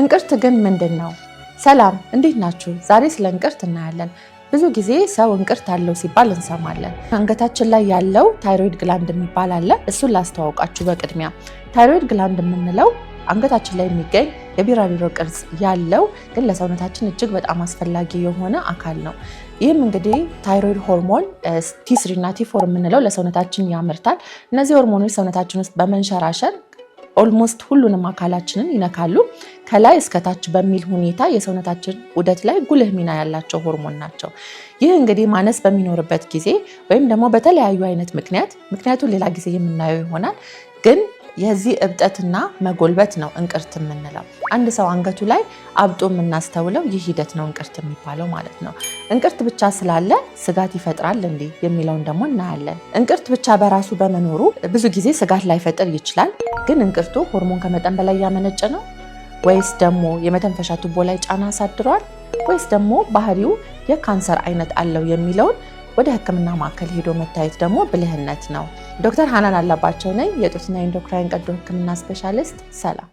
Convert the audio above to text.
እንቅርት ግን ምንድን ነው? ሰላም፣ እንዴት ናችሁ? ዛሬ ስለ እንቅርት እናያለን። ብዙ ጊዜ ሰው እንቅርት አለው ሲባል እንሰማለን። አንገታችን ላይ ያለው thyroid gland የሚባል አለ። እሱን ላስተዋውቃችሁ በቅድሚያ። Thyroid gland የምንለው አንገታችን ላይ የሚገኝ የቢራቢሮ ቅርጽ ያለው ግን ለሰውነታችን እጅግ በጣም አስፈላጊ የሆነ አካል ነው። ይህም እንግዲህ thyroid hormone T3 እና T4 የምንለው ለሰውነታችን ያመርታል። እነዚህ ሆርሞኖች ሰውነታችን ውስጥ በመንሸራሸር almost ሁሉንም አካላችንን ይነካሉ። ከላይ እስከታች በሚል ሁኔታ የሰውነታችን ዑደት ላይ ጉልህ ሚና ያላቸው ሆርሞን ናቸው። ይህ እንግዲህ ማነስ በሚኖርበት ጊዜ ወይም ደግሞ በተለያዩ አይነት ምክንያት፣ ምክንያቱን ሌላ ጊዜ የምናየው ይሆናል፣ ግን የዚህ እብጠትና መጎልበት ነው እንቅርት የምንለው። አንድ ሰው አንገቱ ላይ አብጦ የምናስተውለው ይህ ሂደት ነው እንቅርት የሚባለው ማለት ነው። እንቅርት ብቻ ስላለ ስጋት ይፈጥራል እንዴ የሚለውን ደግሞ እናያለን። እንቅርት ብቻ በራሱ በመኖሩ ብዙ ጊዜ ስጋት ላይፈጥር ይችላል። ግን እንቅርቱ ሆርሞን ከመጠን በላይ ያመነጨ ነው ወይስ ደግሞ የመተንፈሻ ቱቦ ላይ ጫና አሳድሯል ወይስ ደግሞ ባህሪው የካንሰር አይነት አለው የሚለውን ወደ ሕክምና ማዕከል ሄዶ መታየት ደግሞ ብልህነት ነው። ዶክተር ሀናን አለባቸው ነኝ፣ የጡትና endocrine ቀዶ ሕክምና specialist። ሰላም።